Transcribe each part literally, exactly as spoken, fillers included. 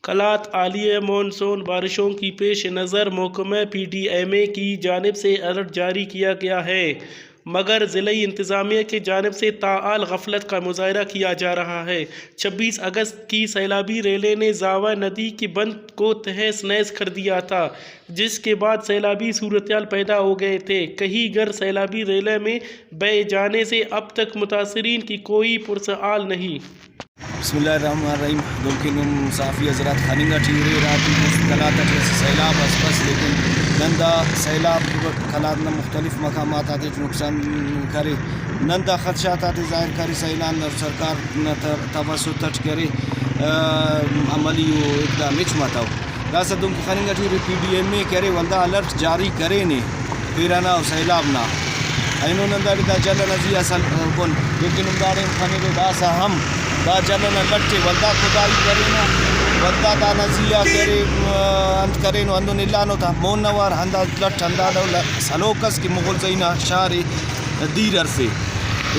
قلات۔ حالیہ مون سون بارشوں کی پیش نظر محکمہ پی ڈی ایم اے کی جانب سے الرٹ جاری کیا گیا ہے، مگر ضلعی انتظامیہ کی جانب سے تاحال غفلت کا مظاہرہ کیا جا رہا ہے۔ چھبیس اگست کی سیلابی ریلے نے زاوہ ندی کے بند کو تہس نہس کر دیا تھا، جس کے بعد سیلابی صورتحال پیدا ہو گئے تھے۔ کہیں گھر سیلابی ریلے میں بہہ جانے سے اب تک متاثرین کی کوئی پرسحال نہیں۔ بسم اللہ الرحمن الرحیم۔ دنکہ نم صحافی حضرات خننگ ٹی ارے، راتی مست قلات ٹی اسہ سیلاب اس بس، لیکن نن دا سیلاب قلات نا مختلف مقامات آتے ٹی نقصان کرے۔ نن دا خدشات آتے ظاہر کرسا اعلان اور سرکار نا ت-، توسط اٹ کرے، آ، عملی و اقدام ہچ متو۔ داسہ دنکہ خننگ ٹی ارے، پی ڈی ایم اے کرے ولدا الرٹ جاری کرینے۔ پیرہ نا و سیلاب نا۔ اینو نن داڑے دا جل ئنا زی آ سل-، کن، لیکن نم داڑے ہم خنرے داسہ ہم دا جل ئنا لٹ ئے ولدا کھدائی کرینو، ولدا دانا زی آ کہ ارے، آ، انت کرینو، ہندن الانو تا مون اوار ہندا لٹ ہندا ڈول سلوک ئس کہ مغل زئی نا شار ئے دیر ہرفے۔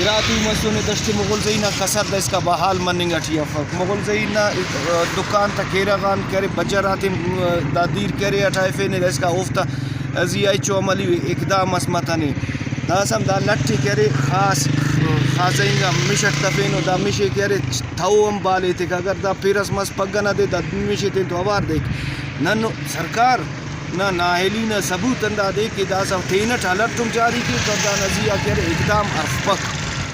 ارا تیوم مسنے دشت مغل زئی نا کسر دائسکا بحال مننگ ئٹی افک۔ مغل زئی نا، آ، دکان تا کیرغ آن کہ ارے بجر آتے، آ، دا دیر کہ ارے ہٹائفینے دائسکا اوفتا زی آ ہچو عملی اقدام اس متنے۔ داسہ ہم دا لٹ ئے کہ ارے خاص، خاصہ انگا مش اٹ تفینو، دا مش ئے کہ ارے تھو ہم بال ایتک، اگر دا پِر ئس مس پگہ نا دے دا مش ئے تین تو اوار دیک۔ نن سرکار نا نااہلی نا ثبوت ہندادے کہ داسہ تینٹ الرٹ ہم جاری کیک اور دانا زی آ کہ ارے اقدام ہرفپک۔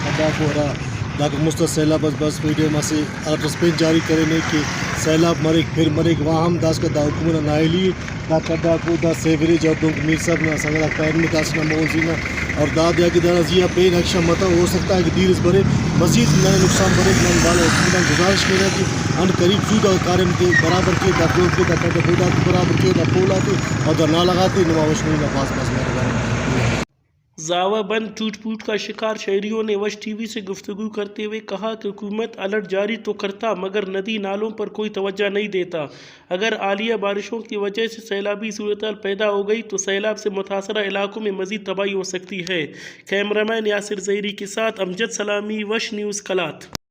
ہنداکو ہرا داکان مست آ سیلاب اس بس، پی ڈی ایم اسہ الرٹ اس پین جاری کرینے کہ سیلاب مریک، پِر مریک، واہم داسکان دا حکومت نا نااہلی ءِ۔ دا کڈاکو، دا سیوریج اور دنکہ میر صاحب نا سنگت آک پارینو داسہ نا مغل زی نا، اور دادے آ کہ دانا زی آ پین ایکشن متو، ہو سکتا ہے کہ دیر اس برے، مزید ننے نقصان بریک۔ نن والا حکومت آن گزارش کینہ کہ عن قریب زو دا کاریم تے برابر کے، دا بلوک تے، دا کڈ بوڈ آتے برابر کے، دا پول آتے اور دا نالہ غاتے نما وش مرے۔ بھاز بھاز مہربانی۔ زاوہ بند ٹوٹ پھوٹ کا شکار شہریوں نے وش ٹی وی سے گفتگو کرتے ہوئے کہا کہ حکومت الرٹ جاری تو کرتا، مگر ندی نالوں پر کوئی توجہ نہیں دیتا۔ اگر حالیہ بارشوں کی وجہ سے سیلابی صورتحال پیدا ہو گئی تو سیلاب سے متاثرہ علاقوں میں مزید تباہی ہو سکتی ہے۔ کیمرہ مین یاسر زہیری کے ساتھ امجد سلامی، وش نیوز، قلات۔